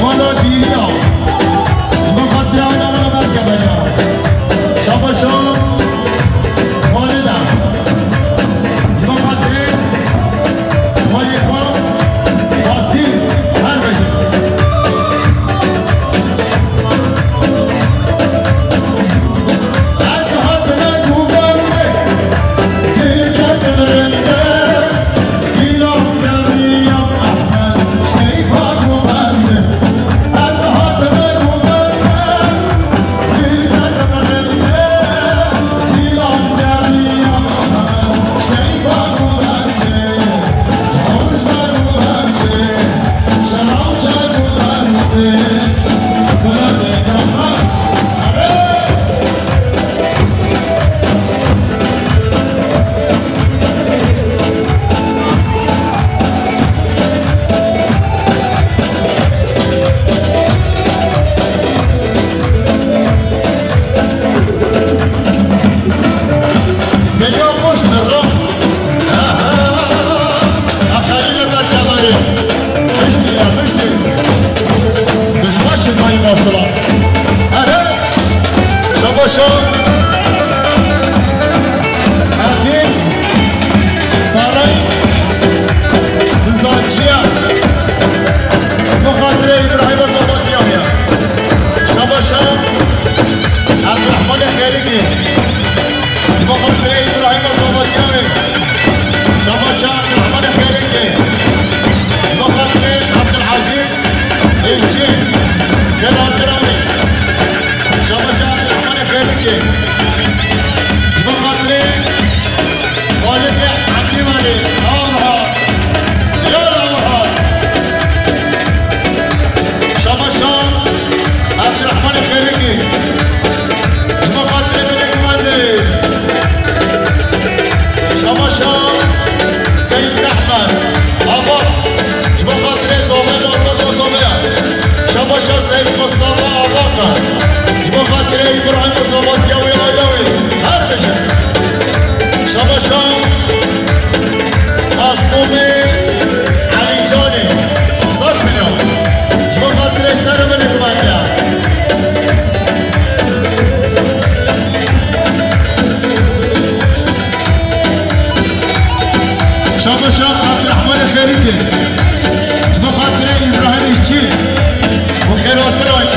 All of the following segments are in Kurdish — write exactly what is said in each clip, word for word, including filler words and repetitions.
Mala dîriya. Ji bo xatirê Ayna mala Merkeberiya. Şabaşa. Xalida. Ji bo xatirê Xalîfa Basîr. Her bijin. Ez hatime guvende, gil ketim rinde. Beriya boş berra. Aha. Xelîlê Merkeberiya. Piştî ya, piştî. Dişbaşê dayî mesela. Aha. Şabaşa. Efîn. Saray. Sizanciya. Bi xatirê Îbrahîma Sabatiya ya. Şabaşa. Abdurrahmanê Xêrikî. Ji bo xatirê Îbrahîma Sabatiyê. Şabaşa Abdurrahmanê Xêrikê. Ji bo xatirê Abdulazîz Îlçî. Xêrhatira wî. Şabaşa Abdurrahmanê Xêrikê. Ji bo xatirê Xalidê Ebdîwanê. Allah! Ya Allah! Şabaşa Abdurrahmanê Xêrikî. Ji bo xatirê Binêkmendê. Şabaşa Seyîd Ehmed Abat. Ji bo xatirê Zomê Malbata Zomê ya. Şabaşa Seyîd Mustafa Abat. Ji bo xatirê Îbrahîm Zomatiya wê aile wê. Her bijin. Şabaşa Maslûmê Elîcanê. Sed milyon. Ji bo xatirê ser min ê xwatiya. Şabaşa Abdurrahmanê Xêrikê. Ji bo xatirê Îbrahîm Îşçî û Xêrhatira wî.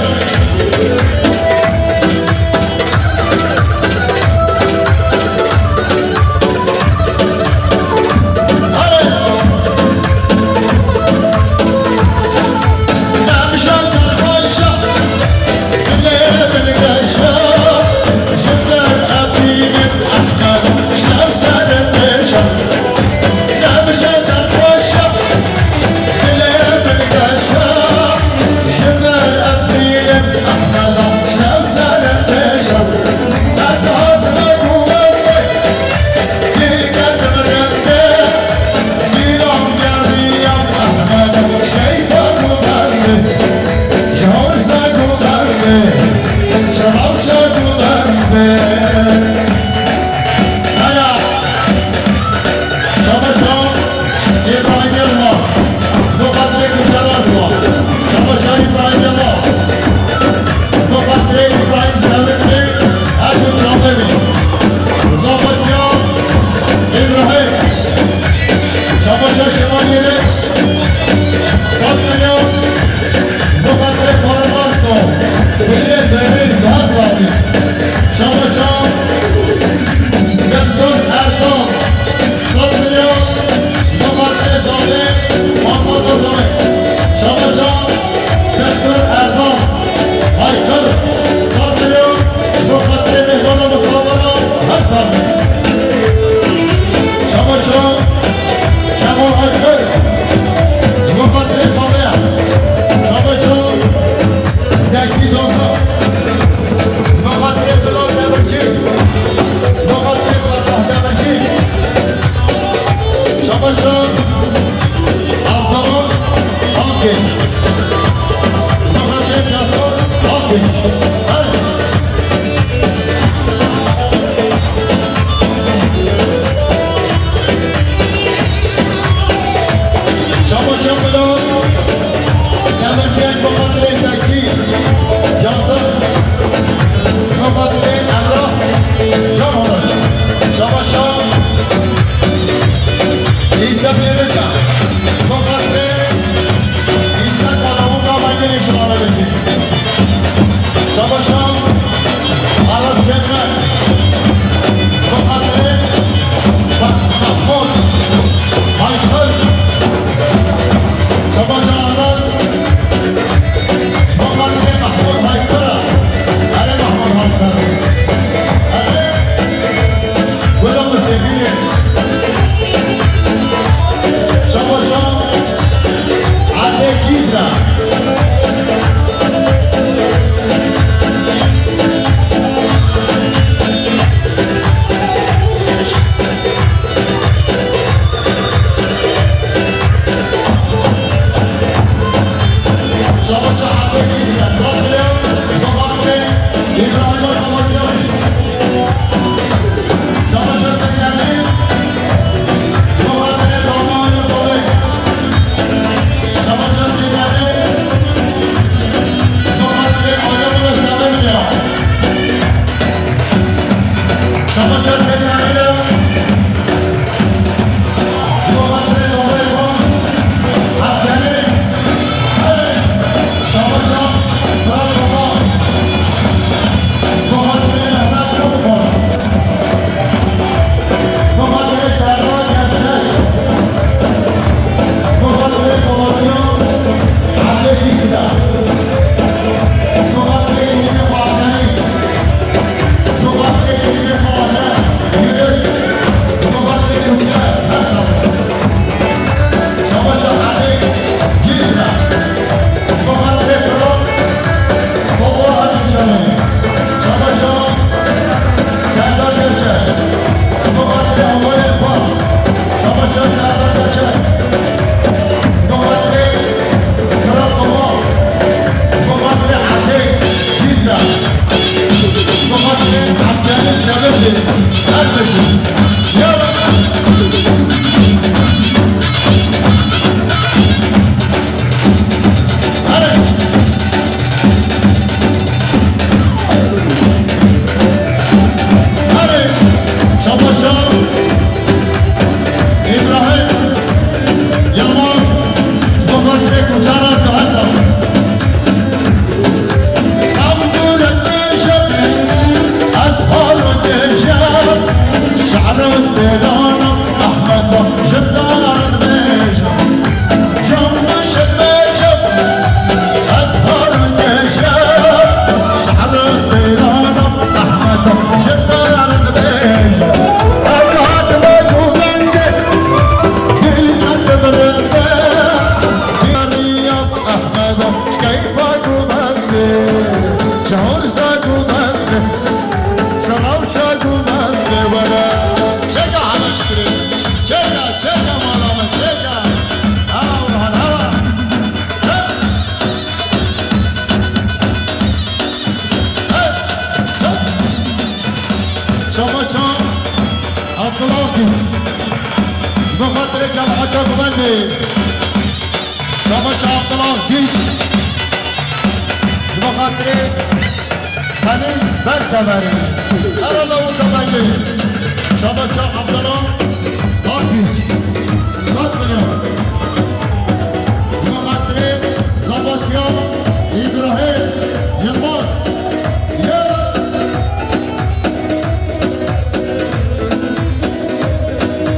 Keyfa gumende, şahor sa gumende, şaraw sa gumende were. Çeka heme şükür. Çeka, çeka malame, çeka. Hava Orhan, hava. Hey! Hey! Hey! Şabaşa Abdullah Akgünç. Bi xatirê cemaeta gumende. Şabaş Abdullah Gîç. Ji bo xatirê Xelîl Berkemerî. Her lawika bengê. Şabaş Abdullah Akgîç. Sat bile. Ji bo xatirê Zabatiya Îbrahîm Yilmaz. Ye.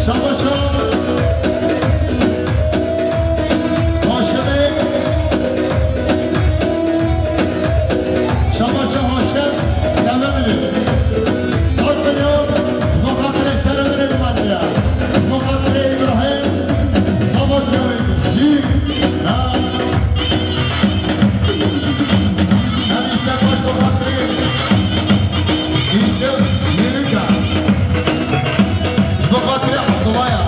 Şabaş. Haşimê Şabaşa Haşim Seveminê. Sat milyon, bi xatirê Sereminê dimandiya. Bi xatirê Îbrahîm, Sabatya jî. Ha. Em îste baş bi xatirê Yusuf Yürüka. Ji bo xatirê Abdullah ya.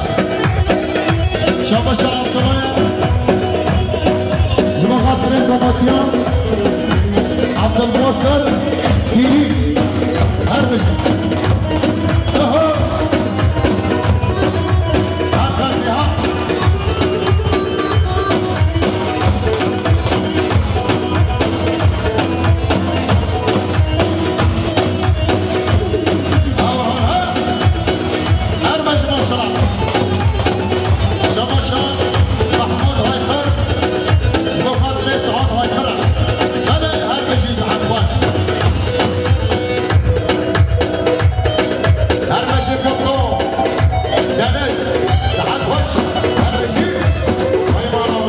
Şabaşa Abdullah ya. Ji bo xatirê Sabatiyan. Abdulbasir Pîrî. Her bijî. Aha. Her kesê ha. Her bejna çav. Şabaşa Mahmud Hayfer. Ji bo xatirê Saad Hayfer e. Belê, her bijî, saet xweş. Her bijî, Kopko Deniz, saet xweş. Her bijî. Hay bala.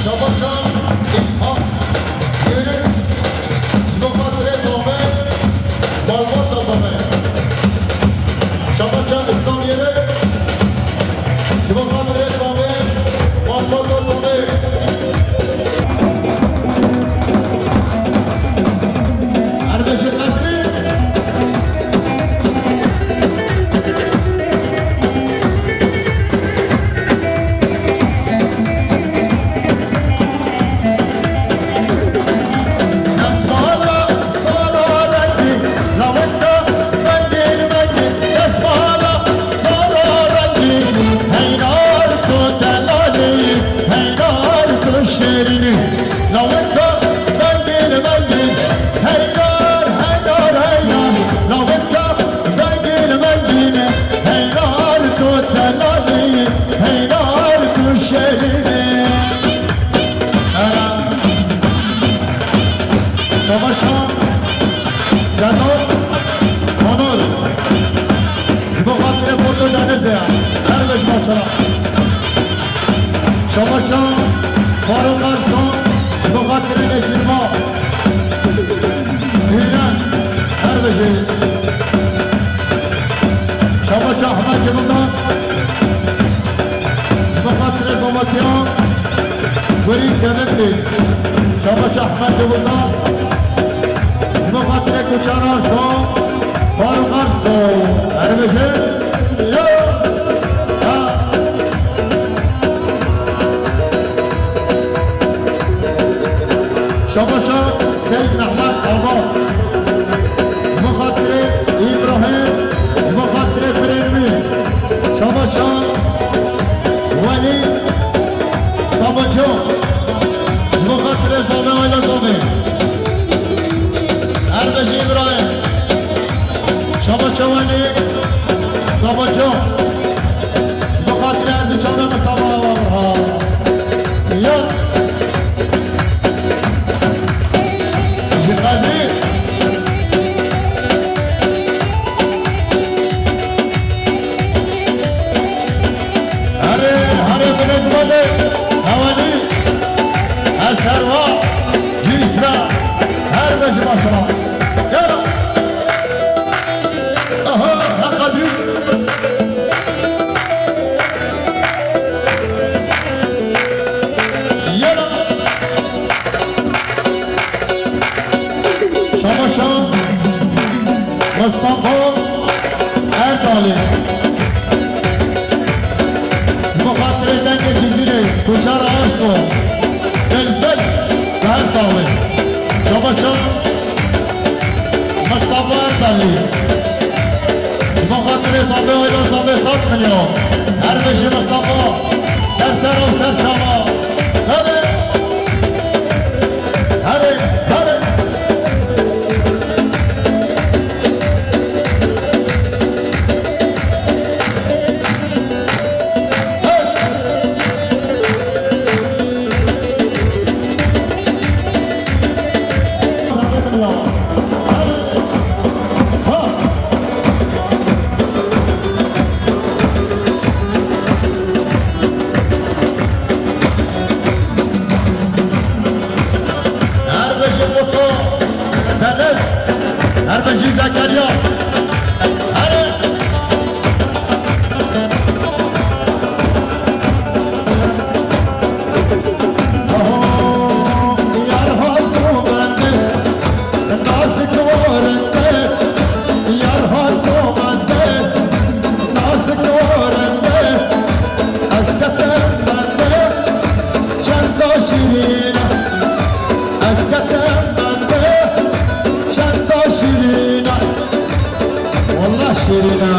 Şabaşa Îshak Yêrî, ji bo xatirê Zomê, malbata Zomê. Şabaşa Îslam Yêrî, ji bo xatirê Zomê, malbata Zomê. Her bijî xatirê. Şêrînî, lawika bengî li bengî. Heyrar, heyrar, heyrar, lawika bengî li bengî. Heyrar tu delalî, heyrar tu şêrînî. Era. Şabaşa Sedat Onur. Ji bo xatirê Porto Denizê ya. Her beş maşallah. Şabaşa Faruk Arslan. Ji bo xatirê Nêçîrvan. Hîren. Her Şabaş Ahmet Cibindan. Ji bo xatirê Zavatiya Kurî Sevenlî. Şabaş Ahmet Cibindan. Ji bo xatirê Kuçan Arso, Faruk Arso. Her bêje. Ya. Ha. Şabaşa Seyîd Mehmet Ava. Ji bo xatirê Îbrahîm, ji bo xatirê birên wî. Şabaşa Welî Sabacan. Ji bo xatirê Zavê, aile Zavê. Her bêje Îbrahîm. Şabaşa Welî Sabacan. Bi xatirê her du çavê Mistefa Awa. Ha. Ya. Ji Qedrî. Herê, herê, binê, binê. Hevalî. Ez serva. Cîsra. Her bêje maşallah. Ya. Aha, ha Qedrî. Yela. Şabaşa Mustafa Erdalî. Bi xatirê dengê Cizîrê, Kuçar Arso, Bilbil, her saxlê. Şabaşa Mustafa Erdalî. Ji bo xatirê Zavê, aîla Zavê, sed milyon. Her bêje Mustafa. Ser ser û ser çava. Hadi. Hadi. Hadi. Her bêje Mutlu Deniz, her bêje Zekeriya. Her Wallah şîrîn e.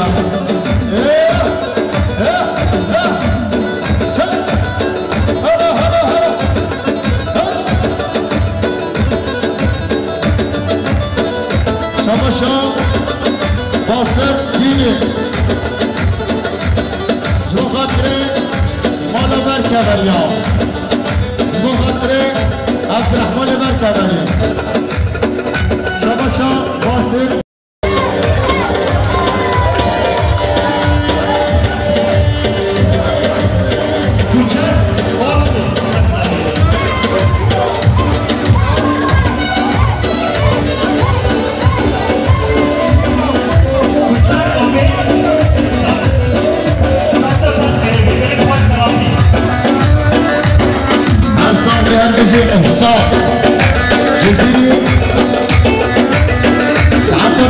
Eh, eh, eh, eh. Hala, hala, hala. Şabaşa Basir Dînî. Ji bo xatirê mala ber keveriya. Ji bo xatirê Abdurrahmanê ber keverî. Şabaşa Basir. Her saxlê her bêje Îhsan Cizîrî. Saeta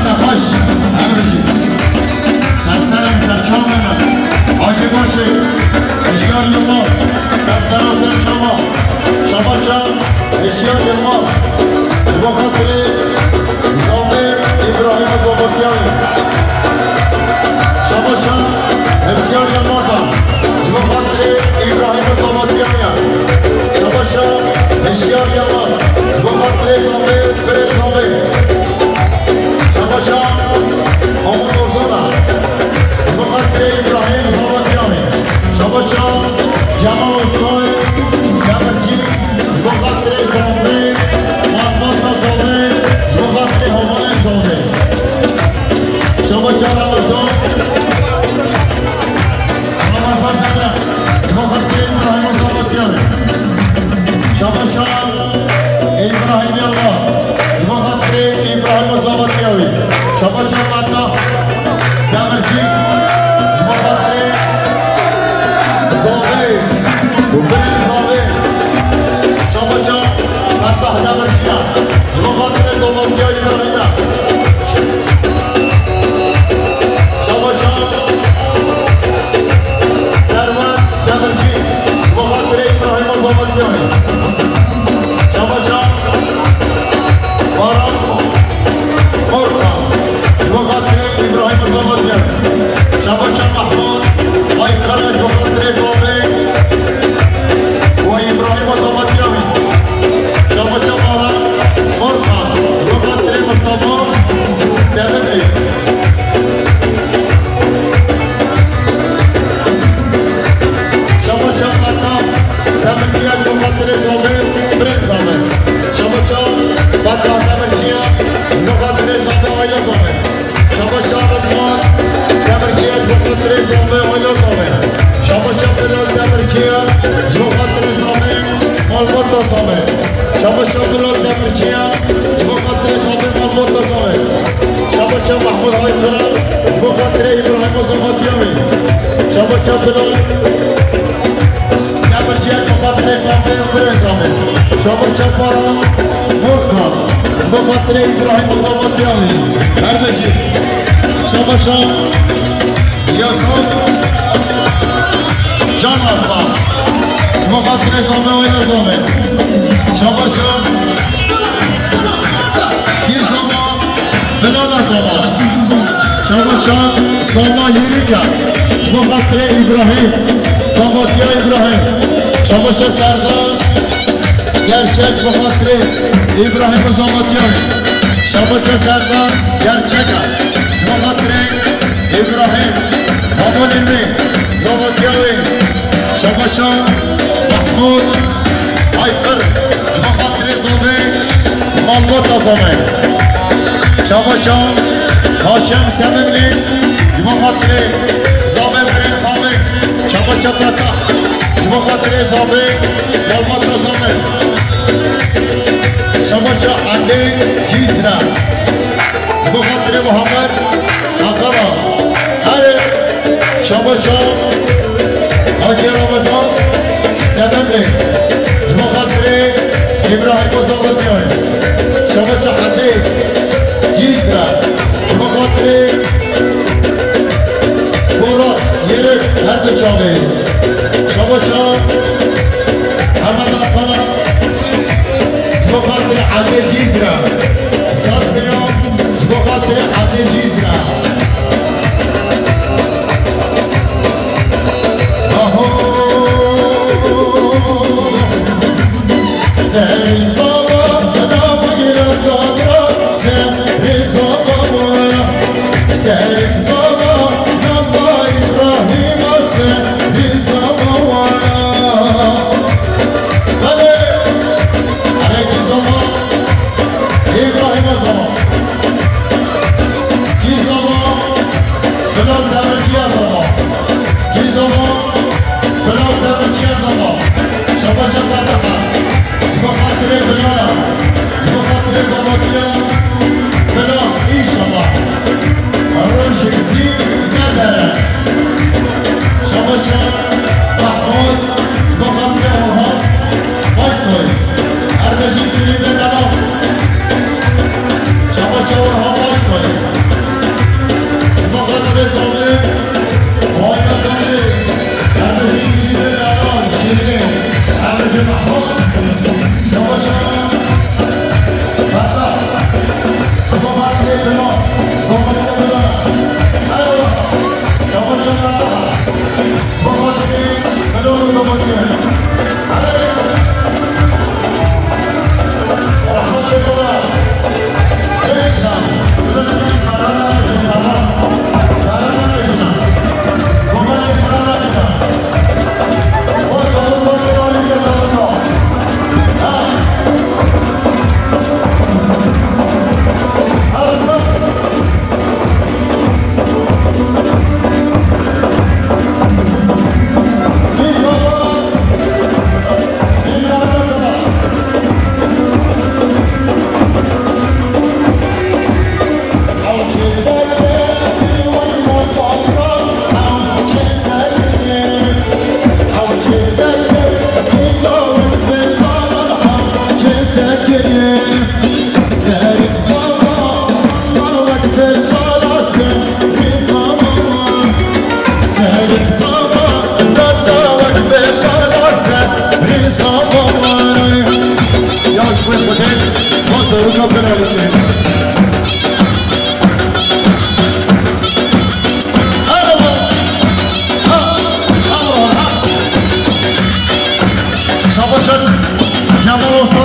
Şabaşa Fetah Demirci, ji bo xatirê zavê û birê zavê. Şabaşa Fetah Demirci ya, ji bo xatirê zavatiya Îbrahîm e. Şabaşa Serwet Demirci, ji bo xatirê Îbrahîma zavatiya. Şabaşa Baran Orta, ji bo xatirê Îbrahîma zavatiya. Şabaşa Mehmûd Aykara, ji bo xatirê zavê û Îbrahîma zavatiya. Şabaşa Baran Orta, ji bo xatirê Mustafa Sevimlî. Şabaşa Fetah Demirciya, ji bo xatirê zavê, birê zavê. Şabaşa Fetah Demirciya, ji bo xatirê zavê, aîla zavê. Şabaşa Ridwan Demirciya, ji bo xatirê zavê, aîla zavê. Şabaşa Bilal Demirciya, ji bo xatirê zavê, malbata zavê. Şabaşa Bilal Demirciya, ji bo xatirê zavê, malbata zavê. Şabaşa Mehmûd Aykara, ji bo xatirê Îbrahîma zavatiya wî. Şabaşa Bilal Demirciya, ji bo xatirê zavê, birê zavê. Şabaşa Baran Orta, ji bo xatirê Îbrahîma zavatiya wî. Her bijî. Şabaşa Yasar Can Aslan, ji bo xatirê zavê, aîla zavê. Şabaşa Pîr Zama, Bilal Zama. Şabaşa Zama Yirîka, ji bo xatirê Îbrahîm, zavatiya Îbrahîm. Şabaşa Serdar Gerçek, ji bo xatirê Îbrahîm û zavatiya wî. Şabaşa Serdar Gerçek e, ji bo xatirê Îbrahîm, Mamo Nîmî, zavatiya wî. Şabaşa Mehmûd Aykır, ji bo xatirê zavê, malbata zavê. Şabaşa Haşim Sevimlî, ji bo xatirê zavê, birê zavê. Şabaşa Fetah, ji bo xatirê zavê, malbata zavê. Şabaşa Elî Cîzre, ji bo xatirê Muhammed Akala. Erê, şabaşa Hacî Ramazan Sedemlê, ji bo xatirê Îbrahîm Ozavatiyan. Şabaşa Elî Cîzre, ji bo xatirê Bora Yêrê her du çavê. Şabaşa Hemed Akala, ji bo xatirê Elî Cîzre. Saz bira, ji bo xatirê Elî Cîzre. Aho! Serê zava, na bigire dada, serê zava waya. Serê zava, nama Îbrahîma, serê zava waya. Hadi, hadi kî zava, Îbrahîma zava. Kî zava,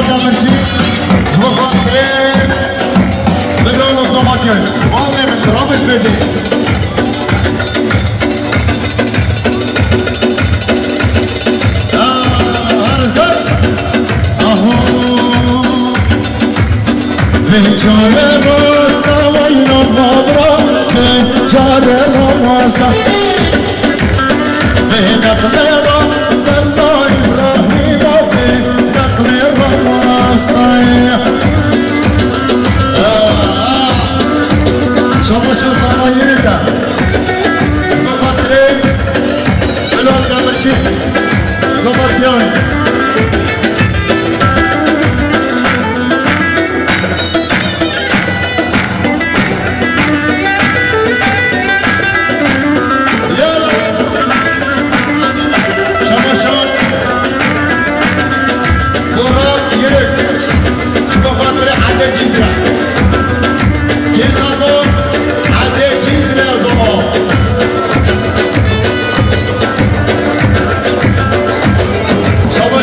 Demirci, ji bo xatirê Bilal û Zoma Kewt. Bavê min, rabiş bêdê. Ah, her zor. Aho. Vê çare rasta wayna babra, vê çare rasta. Vê deqlê rasta la Îbrahîma, vê deqlê rasta ye. Şabaşa sana yirî de. Bi xatirê Bilal Demirci, Zomatiyan. Yala. Şabaşa. Bora yirî. Ji bo xatirê Erdê Cizre. Kêza bo Erdê Cizre zama. Şaba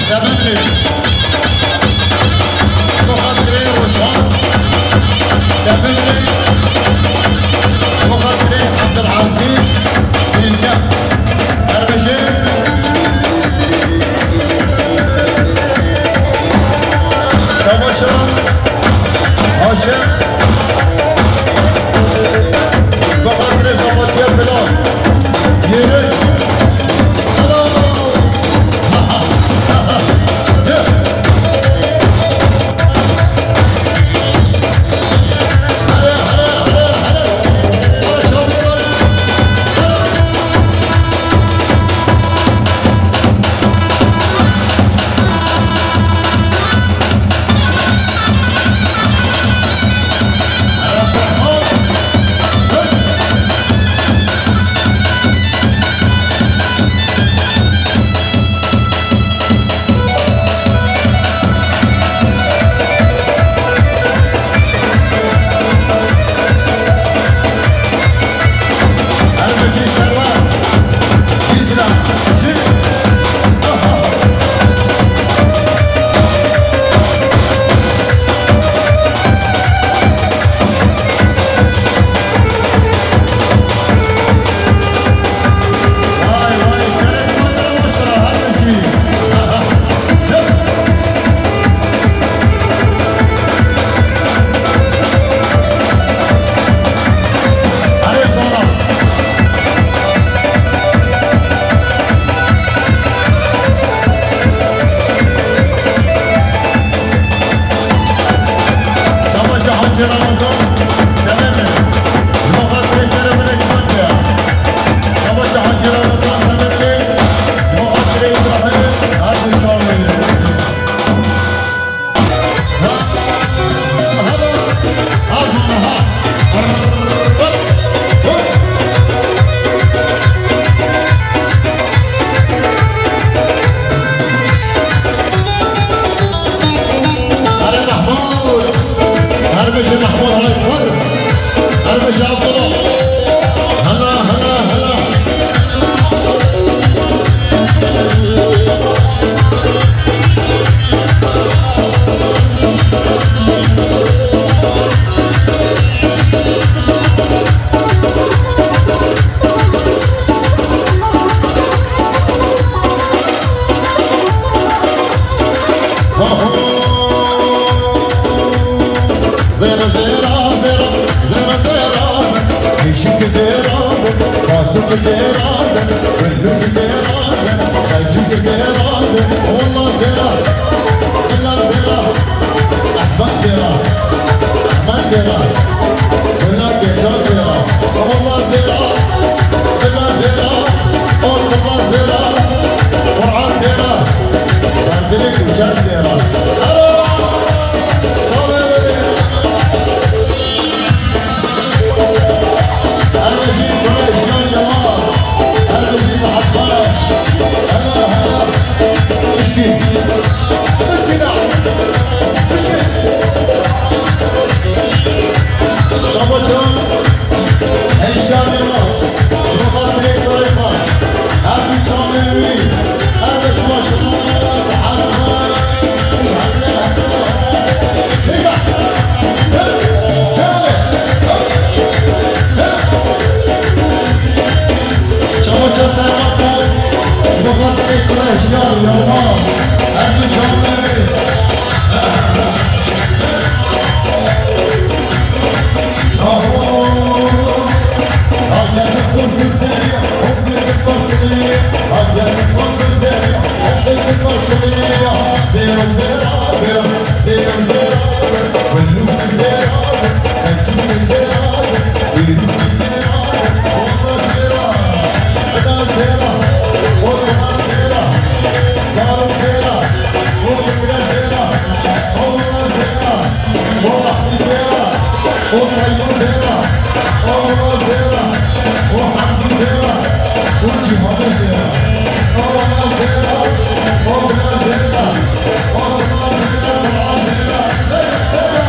Sevinli. Bi xatirê Roşan. Sevinli. Bi xatirê Abdulazîz Bilge. Her bijî. Şabaşa. Aşe. Bi xatirê Zafatiye Bila. Yêrê. Helal. Savaşçı Hacı Ramazan, selam. Muhat Reis, selamünaleyküm. Savaşçı Hacı Ramazan, selam. Muhat Reis, İbrahim, Hacı Çağrı. Erê Mehmûd! Her bijî Mehmûd, helal kar! Her bijî Abdullah! Hela, hela, hela! Zêra, zêra, zêra, zêra, zêra, zêra. Hêşik zêra, zêra, Fatuk zêra, zêra, Guluk zêra, zêra, Selçuk zêra, zêra, Ola zêra, Bila zêra, Ehmed zêra, Ehmed zêra, Bila Geca zêra, Ola zêra, Bila zêra, Ola zêra, Quran zêra, Kandilê Gulşen zêra. Alo! Çalê verê. Her bijî Kurê Jiyan Yilmaz. Her bijî Sehet Xweş. Hela, hela. Pişkî. Pişkî da. Pişkî. Şabaşan. Eşya Yilmaz. Muqatilê Kurê Xweş. Her bijî Çalê verê. O Mahmud Zêra, o Taymun Zêra, o Murat Zêra, o Hamdi Zêra, o Cîhanê Zêra, o Rana Zêra, o Bila Zêra, o Rana Zêra, Bila Zêra, Zêra, Zêra.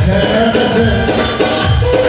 Zêra, Zêra.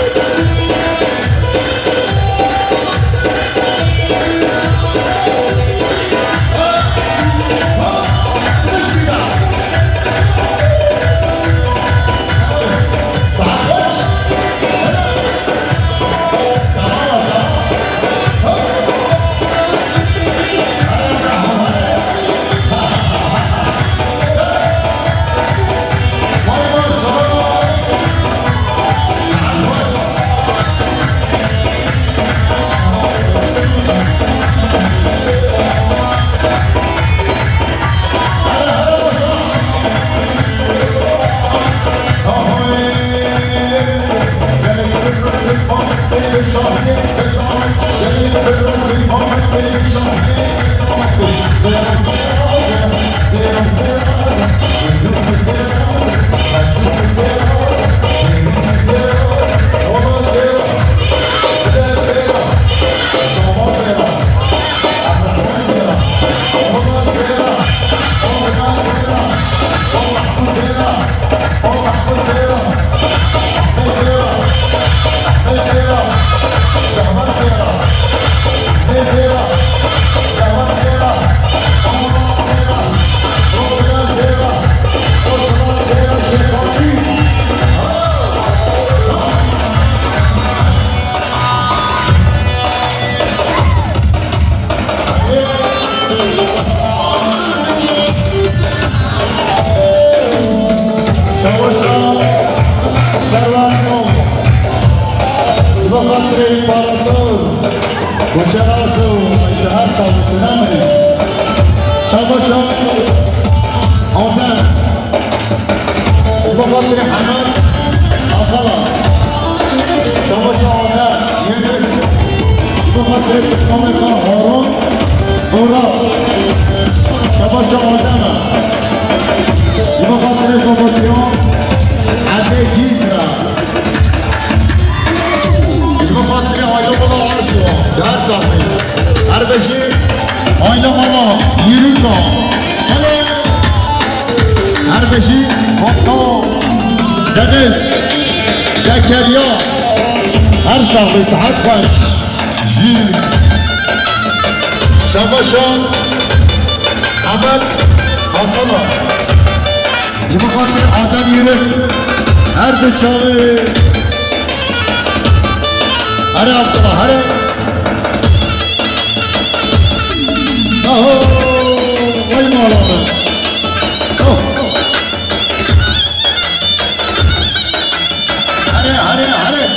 Savaşa servanno, Babatrê İmparator, Koçeraso, Ayşehar Savcı Namri, Savaşa Adem, Ji bo xatirê Hemed Akala. Şabaşa Adem, Yêmir. Ji bo xatirê Pismamê Xan Harun. Ora. Şabaşa Adem. Ji bo xatirê Şabaşiyan Edê Cîzre. Ji bo xatirê Aydoğan'a Arsu. Her saxî. Her beşî Aydoğan'a Yürüka. Hele. Her bijî Fatma, Deniz, Zekeriya, her saxî, sihet xweş. Jî Şabaşa Hemed Atana. Ji bo xatir Adem Yürük, her du çavê. Here Abdullah, here. Aho, vay mala be. Oh. Here, here, here.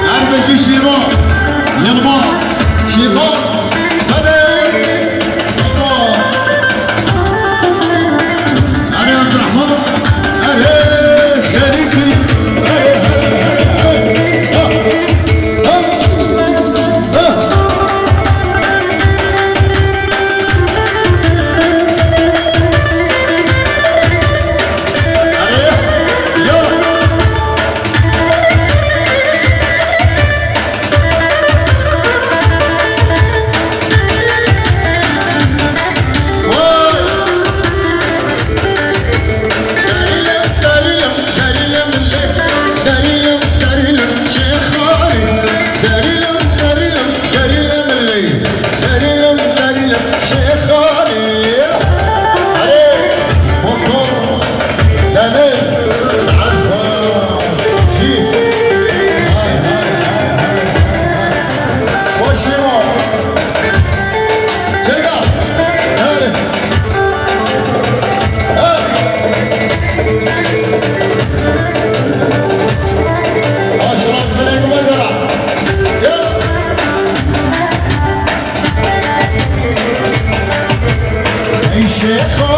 Her beşî Şîvan, Yilmaz, Şîvan, Hadi, Baba. Hadi Abdurrahman, hadi, Xerîkî, hadi, hadi, hadi, hadi. Ha, ha, ha. Derîlim, derîlim, şêxanî. Erê, foto, deniz, arpa, jî. Hay, hay, hay, hay, hay, hay. Xweşî ma. Çêka. Erê. Hey. Aşirat bilek me dera. Ya. Ey şêxo,